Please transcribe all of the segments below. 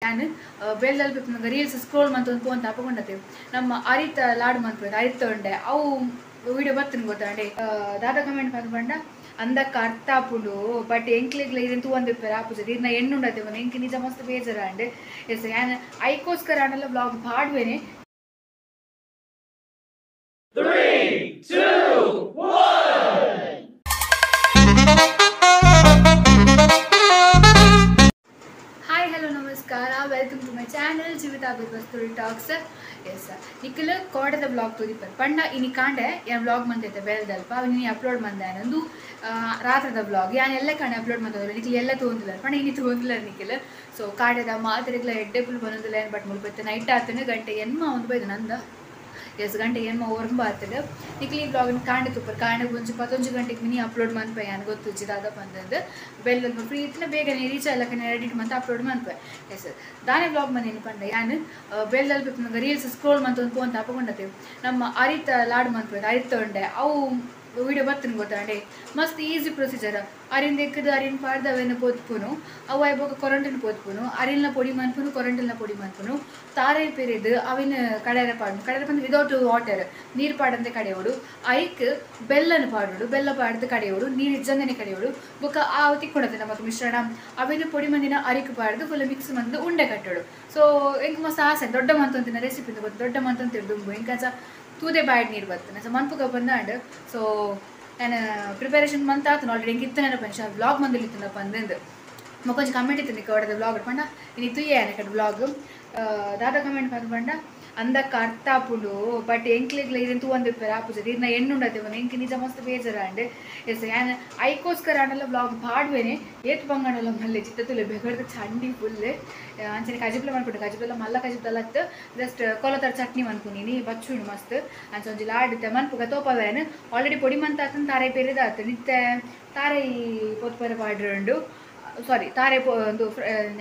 ಯಾನ್ Beldal ಪಿಪ್ಪುನಗ reels scroll ಮಂತೊಂದು ಪೋಂತ ಅಪಗೊಂಡತೆ ನಮ್ಮ ಅರಿತ ಲಾಡು ಮನ್ಪುವೆರ್ ಅರಿತ ಉಂಡೆ ಅವು ವಿಡಿಯೋ ಬತ್ತಿನ ಗೊತ್ತಾಂಡೆ ದಾದ ಕಮೆಂಟ್ ಪಂಡ ಅಂದಕ್ಕ ಅರ್ಥ ಆಪುಂಡು ಬಟ್ ಎಂಕ್ಲೆಗ್ಲ ಇರೆನ್ ತೂವಂದೆ ಇಪ್ಪೆರ್ ಆಪುಜಿ ಇರ್ನ ಎಣ್ಣುಂಡತೆ ಪಂಡ ಎಂಕ್ ನಿಜ ಮಸ್ತ್ ಬೇಜಾರಾಂಡ್ ಎಸ್ ಯಾನ್ ಐಕೋಸ್ಕರ ಆಂಡಲ ವ್ಲಾಗ್ ಪಾಡ್ವೆನೆ. 3, 2, 1. Hi, hello, ನಮಸ್ಕಾರ. Welcome to my channel Jeevitha with talks. Yes, ನಿಖಲ್ ಕೋಟದ ವ್ಲಾಗ್ ತೋದಿಪ್ಪರ್ ಪಂಡ ಇನಿ ಕಾಂಡೆ ಯಾನ್ ವ್ಲಾಗ್ ಮಂತೈತೆ ಬೆಲ್ದಲ್ಪ ಇನಿ ಅಪ್ಲೋಡ್ ಮಂದೆ ನಂದು ರಾತ್ರದ ವ್ಲಾಗ್ ಯಾನ್ ಎಲ್ಲ ಕಾಂಡೆ ಅಪ್ಲೋಡ್ ಮಂತದ ನಿಖಲ್ ಎಲ್ಲ ತೋಂದಿಲ್ಲ ಪಂಡ ಇನಿ ತೋಂದಿಲ್ಲ ನಿಖಲ್. ಸೊ ಕಾಡೆದ ಮಾತ್ರೆಗ್ಲ ಎಡ್ಡೆ ಫುಲ್ ಬಂದಿಲ್ಲ ಏನು ಬಟ್ ಮುಲ್ಪ ನೈಟ್ ಆತನ ಗಂಟೆ ಎನ್ಮ ಒಂದು ಬೈದು ನಂದ ಎಸ್ ಗಂಟೆ ಎನ್ಮ ಒರ್ಂಬ ಆತದ ನಿಖಲ್ ಈ ವ್ಲಾಗ್ನ ಕಾಂಡೆ ತುಪ್ಪರ್ ಕಾಂಡೆ ಒಂಜಿ ಪತ್ತೊಂಜಿ ಗಂಟೆಗೆ ಮಿನಿ ಅಪ್ಲೋಡ್ ಮನ್ಪೆ ಯಾನ್ ಗೊತ್ತುಜ್ಜಿ ದಾದ ಪಂದಂದು ಬೆಲ್ ಫ್ರೀ ಇತ್ತಿನ ಬೇಗನೆ ರೀಚ್ ಆಯ್ಲಕ್ಕನೆ ಎಡಿಟ್ ಮಂತ ಅಪ್ಲೋಡ್ ಮನ್ಪೆ. ಎಸ್ ದಾನೆ ವ್ಲಾಗ್ ಮಂದೇನು ಪಂಡ ಯಾನ್ ಬೆಲ್ದಲ್ ಪಿಪ್ಪುನಗ ರೀಲ್ಸ್ ಸ್ಕ್ರೋಲ್ ಮಂತೊಂದು ಪೋಂತ ಅಪಗೊಂಡತೆ ನಮ್ಮ ಅರಿತ ಲಾಡು ಮನ್ಪುವೆರ್ ಅರಿತ ಉಂಡೆ ಅವು ವಿಡಿಯೋ ಬತ್ತಿನ ಗೊತ್ತಾಂಡೆ ಮಸ್ತ್ ಈಸಿ ಪ್ರೊಸೀಜರ್. ಅರಿನ್ ದೆಕ್ಕದು ಅರಿನ್ ಪಾಡ್ದು ಅವೇನು ಪೊತ್ಪುನು ಅವು ಆಯ್ ಬೊಕ ಕೊರಂಟಿನ ಪೊತ್ಪುನು ಅರಿಲ್ನ ಪೊಡಿ ಮನ್ಪುನು ಕೊರಂಟಿಲ್ನ ಪೊಡಿ ಮನ್ಪುನು ತಾರೈ ಪೆರೆದು ಅವಿನ ಕಡೆಯರ ಪಾಡು ಕಡೆಯರ ಪಂದು ವಿದೌಟ್ ವಾಟರ್ ನೀರು ಪಾಡಂತೆ ಕಡೆಯೋಡು ಐಕ್ ಬೆಲ್ಲನ ಪಾಡೋಡು ಬೆಲ್ಲ ಪಾಡ್ದು ಕಡೆಯೋಡು ನೀರು ಇಜ್ಜಂದನೆ ಕಡೆಯೋಡು ಬೊಕ ಆ ತಿಕ್ಕೊಂಡತೆ ನಮಕ್ ಮಿಶ್ರಣ ಅವಿನ ಪೊಡಿ ಮಂದಿನ ಅರಿಕ್ ಪಾಡ್ದು ಫುಲ್ ಮಿಕ್ಸ್ ಮಂದು ಉಂಡೆ ಕಟ್ಟೋಡು. ಸೊ ಎಂಕ್ ಮಸ್ತ್ ಆಸೆ ದೊಡ್ಡ ಮಂತೊಂತಿನ ರೆಸಿಪಿ ಗೊತ್ತು ದೊಡ್ಡ ಮಂತೊಂತಿರ್ ದುಂಬು ಎಂಕಂಚ ತೂದೆ ಬಾಯ್ಡ್ ನೀರು ಬರ್ತದೆ ಸೊ ಮನ್ಪುಗ ಬಂದಾಂಡ್. ಸೊ ನಾನು ಪ್ರಿಪರೇಷನ್ ಮಂತ್ ಆತನ ಆಲ್ರೆಡಿ ಎಂಕ್ ಇತ್ತು ನೆನಪಂಚ ವ್ಲಾಗ್ ಮಂದಿಲ್ ಇತ್ತನಪ್ಪ ಅಂದಂದು ಮೊಕೊಂಚ ಕಮೆಂಟ್ ಇತ್ತು ನಿಕ್ಕ ಹೊಡೆದ ವ್ಲಾಗ್ ಪಂಡ ಇನಿ ತುಯ್ಯ ಕಡೆ ವ್ಲಾಗ್ ದಾದ ಕಮೆಂಟ್ ಪಂಡ ಅಂದಕ್ಕ ಅರ್ಥ ಆಪುಂಡು ಬಟ್ ಎಂಕ್ಲೆಗ್ಲ ಇರೆನ್ ತೂವಂದೆ ಇಪ್ಪೆರ್ ಆಪುಜಿ ಇರ್ನ ಎಣ್ಣುಂಡತೆ ಪಂಡ ಎಂಕ್ ನಿಜ ಮಸ್ತ್ ಬೇಜಾರಾಂಡ್. ಎಸ್ ಯಾನ್ ಐಕೋಸ್ಕರ ಆಂಡಲ ವ್ಲಾಗ್ ಪಾಡ್ವೆನೆ ಏತ್ ಬಂಗಾಂಡಲ ಮಲ್ಲೆ ಚಿತ್ತ ತುಲೆ ಬೆಗರ್ದ ಚಂಡಿ ಫುಲ್ ಅಂಚನೆ ಕಜಿಪ್ಲ ಮನ್ಪುಂಡು ಕಜಿಪ್ಲ ಮಲ್ಲ ಕಜಿಪ್ಲ ಅತ್ತು ಜಸ್ಟ್ ಕೊಲತರ ಚಟ್ನಿ ಮನ್ಪುನಿನಿ ಬಚ್ಚುಂಡು ಮಸ್ತ್ ಅಂಚ ಒಂಜಿ ಲಾಡ್ ಮನ್ಪುಗ ತೋಪವೇನು ಆಲ್ರೆಡಿ ಪೊಡಿ ಮಂತ ಆತನ ತಾರೈ ಪೆರಿದ ಆತು ನಿತ್ತೆ ತಾರೈ ಪೊತ್ಪರೆ ಪಾಡ್ರುಂಡು ಸಾರಿ ತಾರೆ ಒಂದು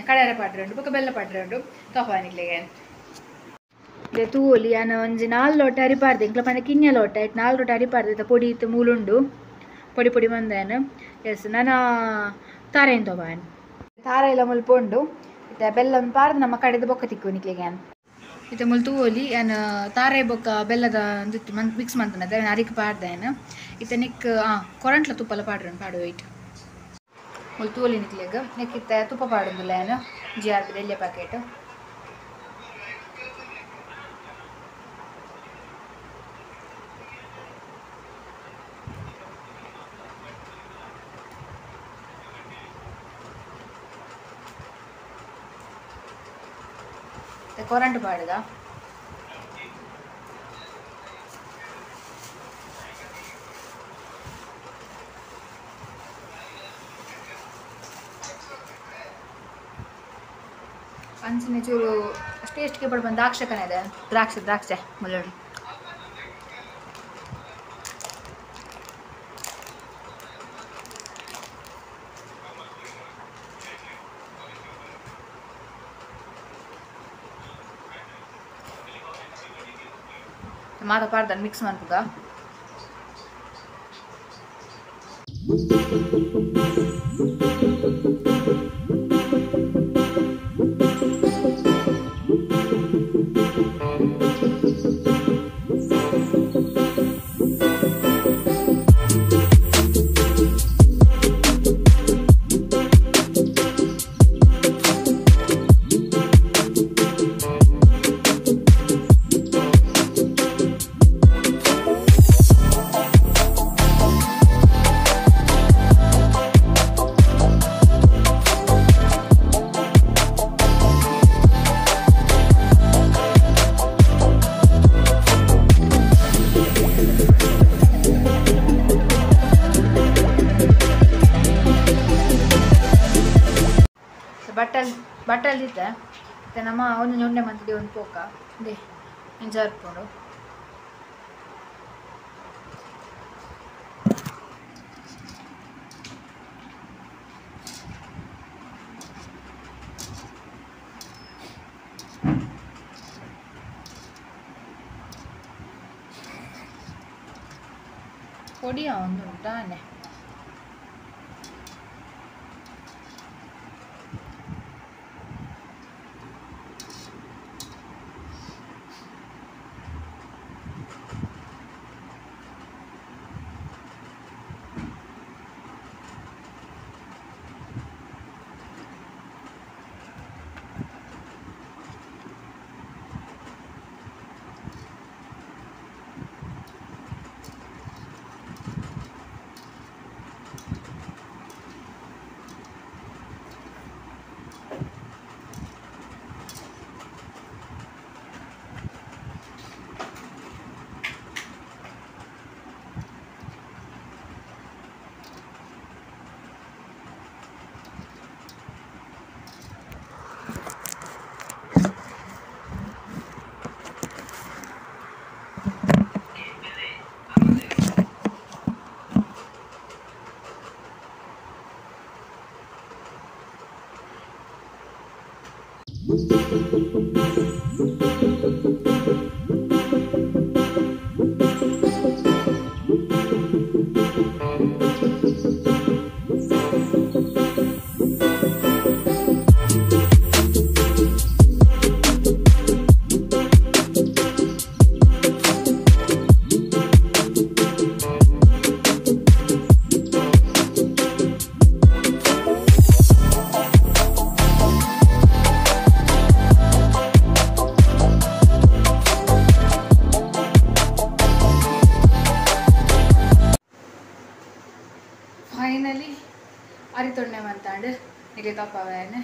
ಕಡೆಯರ ಪಾಡ್ರುಂಡು ಬೊಕ ಬೆಲ್ಲ ಪಾಡ್ರುಂಡು ತೋಪವನಿಕ್ಲೆಗೆ ತೂವೊಲಿ ಯಾನ್ ಒಂಜಿ ನಾಲ್ ಲೋಟ ಅರಿಪಾರ್ದೆ ಎಂಕ್ಲ ಪಂಡ ಕಿನ್ಯ ಲೋಟ ಇಟ್ಟು ನಾಲ್ ಲೋಟ ಅರಿಪಾರ್ದೆ ಇತ್ತ ಪೊಡಿ ಇತ್ತು ಮೂಲುಂಡು ಪೊಡಿ ಪೊಡಿ ಮಂದೇನು. ಎಸ್ ನಾನು ತಾರೆನ್ ತಗೋನ್ ತಾರೆ ಎಲ್ಲ ಮುಲ್ಪ ಉಂಡು ಇತ್ತೆ ಬೆಲ್ಲ ಪಾರ್ದು ನಮ್ಮ ಕಡೆದ ಬೊಕ್ಕ ತಿಕ್ಕು ನಿಕ್ಲೆಗೆ ಇತ್ತೆ ಮುಲ್ ತೂವೊಲಿ ಯಾನ್ ತಾರೆ ಬೊಕ್ಕ ಬೆಲ್ಲದ ಒಂದಿತ್ತು ಮಿಕ್ಸ್ ಮಂತನದ ಅರಿಕ್ ಪಾಡ್ದೇನು ಇತ್ತೆ ನಿಕ್ ಕೊರಂಟ್ಲ ತುಪ್ಪಲ ಪಾಡ್ರನ್ ಪಾಡು ಇಟ್ಟು ಮುಲ್ ತೂವೊಲಿ ನಿಕ್ಲೆಗ್ ನೆಕ್ ಇತ್ತೆ ತುಪ್ಪ ಪಾಡೊಂದುಲ್ಲ ಯಾನ್ ಜಿ ಆರ್ ಬಿ ಎಲ್ಯ ಪ್ಯಾಕೆಟ್. ಕೊರಂಟು ಪಾಡುದ ಅಂಚನೆ ಚೂರು ಟೇಸ್ಟ್ಗೆ ಪಡ ಬಂದು ದ್ರಾಕ್ಷೆ ಕಣ ಇದೆ ದ್ರಾಕ್ಷೆ ದ್ರಾಕ್ಷೆ ಮುಲ್ಲೋಡಿ ಮಾತ ಪಾಡ್ದನ್ ಮಿಕ್ಸ್ ಮನ್ಪುಗ. ಬಟ್ಟಲ್ ಬಟ್ಟಲ್ದಿತ್ತೆ ಮತ್ತೆ ನಮ್ಮ ಒಂಜೊಂಜಿ ಉಂಡೆ ಮಂತಿದೆ ಒಂದು ಪೋಕ they ಇಂಚ ಇರ್ಪುಂಡು. ಪೊಡಿಯ ಒಂದು ಉಂಟಾನೆ ಫೈನಲಿ ಅರಿತೊಣ್ಣೆ ಮಂತಾಂಡು ನಿಗೆ ತಪ್ಪವೇನೆ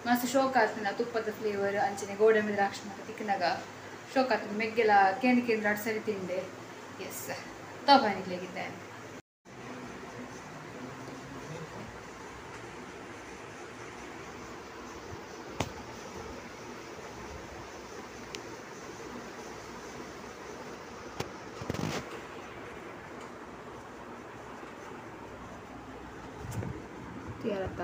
ಮಸ್ತ್ ಶೋಕ್ ಆಗ್ತದೆ ತುಪ್ಪದ ಫ್ಲೇವರ್ ಅಂಚನೆ ಗೋಡಂಬಿ ದ್ರಾಕ್ಷಿ ಮತ್ತು ತಿಕ್ಕನಾಗ ಶೋಕ್ ಆಗ್ತದೆ ಮೆಗ್ಗೆಲ್ಲ ಕೇಂದ್ರ ಕೇಂದ್ರ ಸರಿ ತಿಂಡೆ ಎಸ್ ತಪ್ಪ ನಿಗ್ಲಿಗಿದ್ದೆ ಯಾರತ್ತ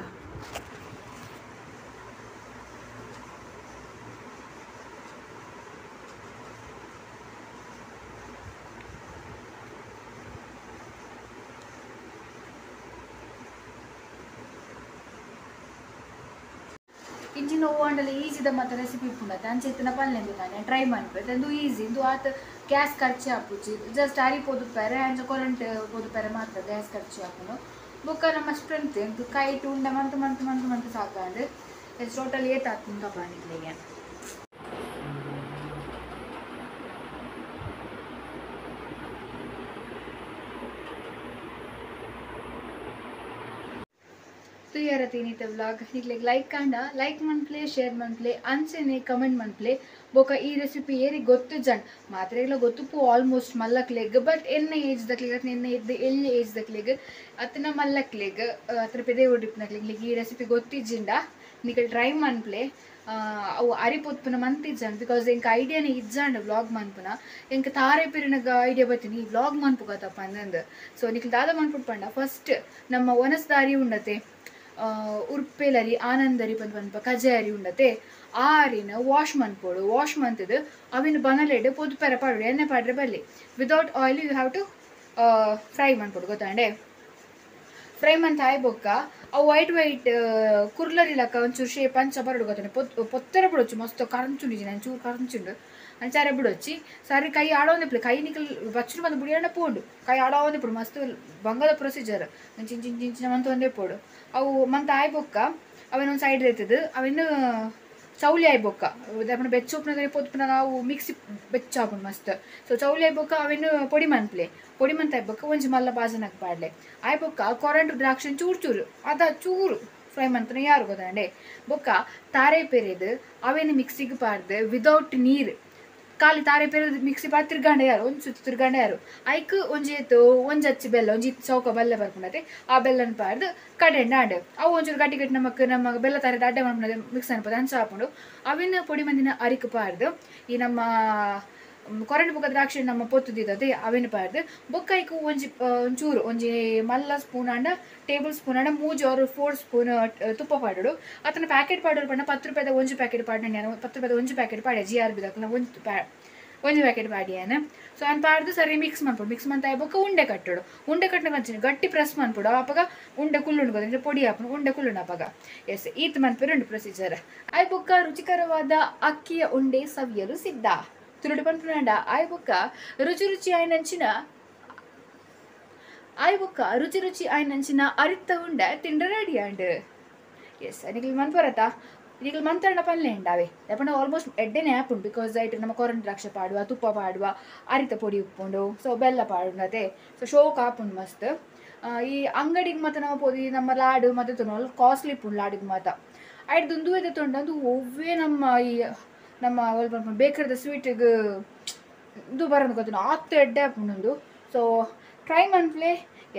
ಇಂಚಿನ ಹೂವಂಡಲ ಈಜಿದ ಮಾತ್ರ ರೆಸಿಪಿ ಉಪ್ಪುಂಡತ್ತೆ ಅಂಚೆತ್ತಿನ ಪಲ್ಲೆ ತಾನೆ ಟ್ರೈ ಮಾಡ್ಬೇಕು ಅದು ಈಸಿ ಇಂದು ಆತ ಗ್ಯಾಸ್ ಖರ್ಚು ಆಪುಜಿ ಜಸ್ಟ್ ಅರಿ ಪೋದುಪ್ಪಾರೆ ಅಂಚ ಕೊರಂಟ್ ಪೋದುಪ್ಪಾರೆ ಮಾತ್ರ ಗ್ಯಾಸ್ ಖರ್ಚು ಆಪುನು ಬೊಕ್ಕ ನಮ್ಮ ಸ್ಟ್ರೆಂತ್ ಎಂತು ಕೈಟ್ ಉಂಡ ಮಂತ್ ಮಂತ್ ಮಂತ್ ಮಂತ್ ಸಾಕಾಂಡು ಟೋಟಲ್ ಏತ್ ಆತ್ಮಂತ ಬಾಣಿಗ್ಲಿಗೆ ತುಯ್ಯಾರ ತಿನಿತ ವ್ಲಾಗ್ ನಿಗ್ಲಿಗ್ ಲೈಕ್ ಕಾಂಡ ಲೈಕ್ ಮನ್ಪ್ಲೆ ಶೇರ್ ಮನ್ಪ್ಲೆ ಅಂಚೆನೆ ಕಮೆಂಟ್ ಮನ್ಪ್ಲೆ ಬೊಕ ಈ ರೆಸಿಪಿ ಏರಿ ಗೊತ್ತು ಜನ್ ಮಾತ್ರೆಗ್ಲ ಗೊತ್ತುಪ್ಪು ಆಲ್ಮೋಸ್ಟ್ ಮಲ್ಲಕ್ಲೆಗ್ ಬಟ್ ಎನ್ನ ಏಜ್ ದಕ್ಲೆಗ್ ಅತ್ನ ಎನ್ನ ಎದ್ದು ಎಲ್ಲಿ ಏಜ್ ದಕ್ಲೆಗ್ ಅತ್ನ ಮಲ್ಲಕ್ಲೆಗ್ ಅತ್ರ ಪೆದೆ ಉಡಿಪ್ನಕ್ಲೆಗ್ ಈ ರೆಸಿಪಿ ಗೊತ್ತಿಜ್ಜಿಂಡ ನಿಕಲ್ ಟ್ರೈ ಮನ್ಪ್ಲೆ ಅವು ಅರಿಪೊತ್ಪುನ ಮಂತಿಜ್ಜಾಂಡ್ because ಎಂಕ್ ಐಡಿಯಾನೇ ಇಜ್ಜಾಂಡ್ ವ್ಲಾಗ್ ಮನ್ಪುನ ಎಂಕ್ ತಾರೆ ಪಿರಿನಗ ಐಡಿಯಾ ಬತ್ತೀನಿ ಈ ವ್ಲಾಗ್ ಮನ್ಪುಗತ್ತಪ್ಪ ಅಂದಂದು ಸೊ ನಿಕಲ್ ದಾದ ಮನ್ಪುಟ್ ಫಸ್ಟ್ ನಮ್ಮ ಒನಸ್ದಾರಿ ಉಂಡತೆ ಉರ್ಪೇಲರಿ ಆನಂದರಿ ಪಂದ್ ಪನ್ಪ ಕಜೆ ಅರಿ ಉಂಡತೆ ಆ ಅರಿನ ವಾಶ್ ಮನ್ಪೋಡು ವಾಶ್ ಮಂತದು ಅವಿನ ಬನಲೆಡ್ ಪೊದುಪೆರ ಪಾಡು ಎಣ್ಣೆ ಪಾಡ್ರೆ ಬಲ್ಲಿ without oil you have to fry ಮನ್ಪೋಡು ಗೊತ್ತಾಂಡೆ ಫ್ರೈ ಮಂತ್ ಆಯ್ ಬೊಕ್ಕ ಅವು ವೈಟ್ ವೈಟ್ ಕುರ್ಲರಿ ಲಕ್ಕ ಒಂಚೂರು ಶೇಪ್ ಅಂಚ ಬರಡು ಗೊತ್ತಾನೆ ಪೊತ್ತರ ಬಿಡೊಚ್ಚು ಮಸ್ತ್ ಕರಂಚುಂಡು ಒಂಚೂರು ಕರಂಚುಂಡು ಅಂಚಾರೆ ಬಿಡೊಚ್ಚಿ ಸರಿ ಕೈ ಆಡೋಂದೆ ಪ್ಲೆ ಕೈ ನಿಕಲ್ ಬಚ್ಚುಡು ಬಂದು ಬುಡಿಯಣ್ಣ ಪೋಂಡು ಕೈ ಆಡೋಂದೆ ಪೋಡು ಮಸ್ತ್ ಬಂಗದ ಪ್ರೊಸೀಜರ್ ಚಿಂಚಿನ ಚಿಂಚಿನ ಮಂತ್ ಒಂದೇ ಪೋಡು ಅವು ಮಂತ್ ಆಯ್ ಬೊಕ್ಕ ಅವೇನು ಒಂದು ಸೈಡ್ ಇರ್ತದೆ ಅವೇನು ಚೌಲಿ ಆಯ್ ಬೊಕ್ಕ ಅಪ್ಪನ ಬೆಚ್ಚ ಉಪ್ಪುನಾಗ ಪೊತ್ಪುನಾಗ ಅವು ಮಿಕ್ಸಿ ಬೆಚ್ಚ ಆಪುಂಡು ಮಸ್ತ್ ಸೊ ಚೌಲಿ ಆಯ್ ಬೊಕ್ಕ ಅವೇನು ಪೊಡಿ ಮನ್ಪ್ಲೆ ಪೊಡಿ ಮಂತ್ ಆಯ್ ಬೊಕ್ಕ ಒಂಜಿ ಮಲ್ಲ ಬಾಜನಕ್ಕೆ ಪಾಡ್ಲೆ ಆಯ್ ಬೊಕ್ಕ ಕೊರಂಟು ದ್ರಾಕ್ಷಿ ಚೂರು ಚೂರು ಅದ ಚೂರು ಫ್ರೈ ಮಂತನ ಯಾರು ಗೊತ್ತಾಂಡೆ ಬೊಕ್ಕ ತಾರೆ ಪೆರೆದು ಅವೇನು ಮಿಕ್ಸಿಗೆ ಪಾಡ್ದು ವಿದೌಟ್ ನೀರು ಖಾಲಿ ತಾರೆ ಪೆರೆದು ಮಿಕ್ಸಿ ಪಾಡ್ ತಿರ್ಗಾಂಡೆ ಯಾರು ಒಂದು ಸುತ್ತು ತಿರ್ಗಾಂಡೆ ಯಾರು ಐಕ್ ಒಂಜಿ ಎತ್ತು ಒಂಜಿ ಅಚ್ಚಿ ಬೆಲ್ಲ ಒಂಜಿ ಚೌಕ ಬೆಲ್ಲ ಬರ್ಪುಂಡತೆ ಆ ಬೆಲ್ಲನ ಪಾಡ್ದು ಕಡೆಂಡ ಆಂಡ್ ಅವು ಒಂಚೂರು ಗಟ್ಟಿ ಗಟ್ಟಿ ನಮಕ್ ನಮ್ಮ ಬೆಲ್ಲ ತಾರೆದ ಅಡ್ಡೆ ಮಾಡ್ಪುಂಡತೆ ಮಿಕ್ಸ್ ಅನ್ಪದ ಅಂಚ ಆಪುಂಡು ಅವಿನ ಪೊಡಿ ಮಂದಿನ ಅರಿಕ್ ಪಾಡ್ದು ಈ ನಮ್ಮ ಕೊರಂಡು ಬೊಕ್ಕ ದ್ರಾಕ್ಷಿ ನಮ್ಮ ಪೊತ್ತುದಿದ್ದದೆ ಅವಿನ ಪಾಡ್ದು ಬೊಕ್ಕ ಐಕ್ ಒಂಜಿ ಒಂಚೂರು ಒಂಜಿ ಮಲ್ಲ ಸ್ಪೂನ್ ಆಂಡ ಟೇಬಲ್ ಸ್ಪೂನ್ ಆಂಡ ಮೂಜಿ ಆರು 4 ಸ್ಪೂನ್ ತುಪ್ಪ ಪಾಡೋಡು ಅತನ ಪ್ಯಾಕೆಟ್ ಪಾಡೋರು ಪಂಡ 10 ರೂಪಾಯಿದ ಒಂಜಿ ಪ್ಯಾಕೆಟ್ ಪಾಡ 10 ರೂಪಾಯಿದ ಒಂಜಿ ಪ್ಯಾಕೆಟ್ ಪಾಡ್ಯ ಜಿ ಆರ್ ಬಿ ದಕ್ಕನ ಒಂಜಿ ಪ್ಯಾಕೆಟ್ ಪಾಡಿಯಾನ ಸೊ ಅನ್ ಪಾಡ್ದು ಸರಿ ಮಿಕ್ಸ್ ಮನ್ಪೊಡು ಮಿಕ್ಸ್ ಮಂತ ಬೊಕ್ಕ ಉಂಡೆ ಕಟ್ಟೋಡು ಉಂಡೆ ಕಟ್ಟನ ಮಂಚಿನ ಗಟ್ಟಿ ಪ್ರೆಸ್ ಮನ್ಪೊಡು ಅಪಗ ಉಂಡೆ ಕುಲ್ಲುಂಡು ಗೊತ್ತಂದ್ರೆ ಪೊಡಿ ಆಪುಂಡು ಉಂಡೆ ಕುಲ್ಲುಂಡು ಅಪಗ ಎಸ್ ಈತ್ ಮನ್ಪೆರು ಉಂಡು ಪ್ರೊಸೀಜರ್ ಆಯ್ ಬೊಕ್ಕ ರುಚಿಕರವಾದ ಅಕ್ಕಿಯ ಉಂಡೆ ಸವಿಯಲು ಸಿದ್ಧ ತುರುಡು ಪನ್ಪುನಾಂಡ ಆಯ್ ಬೊಕ್ಕ ರುಚಿ ರುಚಿ ಆಯ್ನಂಚಿನ ಆಯ್ ಬೊಕ್ಕ ರುಚಿ ರುಚಿ ಆಯ್ನಂಚಿನ ಅರಿತ್ತ ಉಂಡೆ ತಿಂಡ ರೆಡಿ ಆಂಡ್ ಎಸ್ ನಿಕಲ್ ಮನ್ಪರತ ನಿಕಲ್ ಮಂತರಣ ಪಲ್ಲೆ ಉಂಡಾವೆ ಯಾಪಂಡ ಆಲ್ಮೋಸ್ಟ್ ಎಡ್ಡೆನೆ ಆಪುಂಡು because ಐಟ್ ನಮ್ಮ ಕೊರಂಟ್ ದ್ರಾಕ್ಷ ಪಾಡುವ ತುಪ್ಪ ಪಾಡುವ ಅರಿತ ಪೊಡಿ ಉಪ್ಪುಂಡು ಸೊ ಬೆಲ್ಲ ಪಾಡುಂಡತೆ ಸೊ ಶೋಕ್ ಆಪುಂಡು ಮಸ್ತ್ ಈ ಅಂಗಡಿಗೆ ಮಾತ್ರ ನಾವು ಪೋದಿ ನಮ್ಮ ಲಾಡು ಮತ್ತು ಕಾಸ್ಟ್ಲಿ ಇಪ್ಪುಂಡು ಲಾಡಿಗೆ ಮಾತ್ರ ಐಟ್ ದುಂದು ಎದೆ ತೊಂಡು ಒವ್ವೇ ನಮ್ಮ ಈ ನಮ್ಮ ಬೇಕರಿದ ಸ್ವೀಟಿಗೆ ಇದು ಬರೋದು ಗೊತ್ತಿಲ್ಲ ಆತ ಎಡ್ಡೆ ಆಪುಂಡು ಸೊ ಟ್ರೈ ಮನ್ಪ್ಲೆ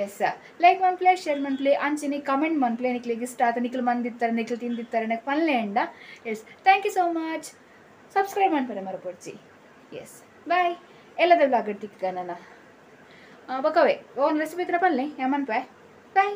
ಎಸ್ ಲೈಕ್ ಮನ್ಪ್ಲೆ ಶೇರ್ ಮನ್ಪ್ಲೆ ಅಂಚನೆ ಕಮೆಂಟ್ ಮನ್ಪ್ಲೆ ನಿಕ್ಲಿಗೆ ಇಷ್ಟ ಆತ ನಿಕ್ಲು ಮಂದಿತ್ತಾರೆ ನಿಕ್ಲು ತಿಂದಿತ್ತಾರೆ ನಕ್ ಪಲ್ಲೆ ಎಂಡ yes thank you so much subscribe ಮನ್ಪರೆ ಮರಪೊಡ್ಚಿ ಎಸ್ ಬಾಯ್ ಎಲ್ಲದ ವ್ಲಾಗ್ ತಿಕ್ಕ ನನ್ನ ಬೊಕವೇ ಓನ್ ರೆಸಿಪಿ ಇತ್ರ ಪಲ್ಲೆ ಯಾ ಮನ್ಪೆ ಬಾಯ್.